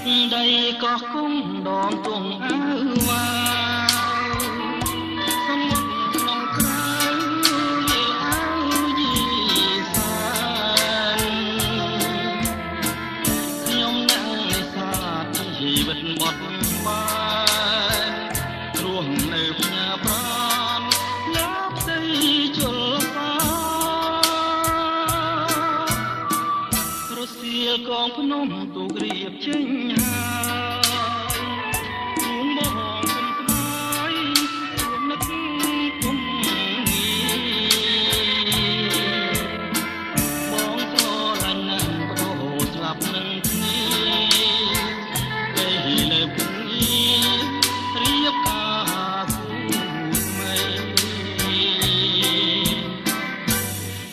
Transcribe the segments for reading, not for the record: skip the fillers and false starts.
ដីកោះគង់ដងទងអៅវ៉ាសមុទ្រក្នុងក្រៅយីអៅយីសានខ្ញុំនឹងនេសាទជីវិតបត់បានរស់នៅផ្ញើប្រានលើផ្ទៃជលฟ้ารសៀលកងភ្នំទូករៀបចេញហើយទួងបងគុំស្ដាយទួនឹកគុំងាបងស្រឡាញ់ណាស់បដូរស្លាប់នឹងគ្នាពេលលើភូមិរៀបការគូថ្មី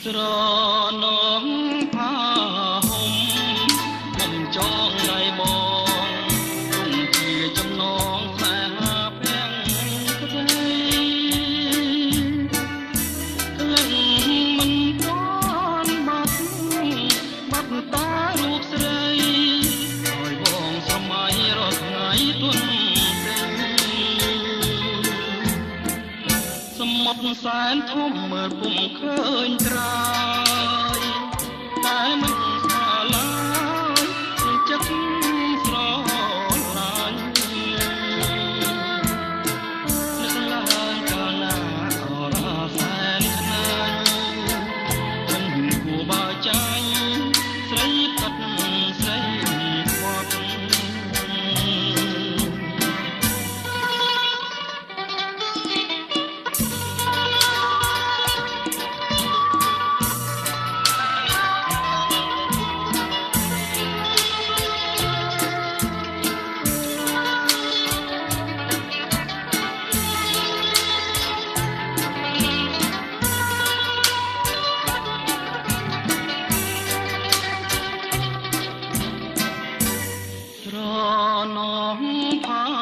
ស្រនងផាហុំខ្ញុំចងដៃបងគង់ជាចំណងស្នេហាពាំងក្តីក្លិនមិនទាន់បាត់បាត់តារូបស្រីឲ្យបងសម័យរាល់ថ្ងៃទុនទេសមុទ្រសែនធំមើលពុំឃើញត្រើយតែមិនស្មើឡើយនឹងចិត្តស្រឡាញ់នឹកឡើងកាលណាអរាសែនខ្នាញ់មិនគួរបើចាញ់ស្រីកាត់ស្រីខ្វត់ស្រនងផា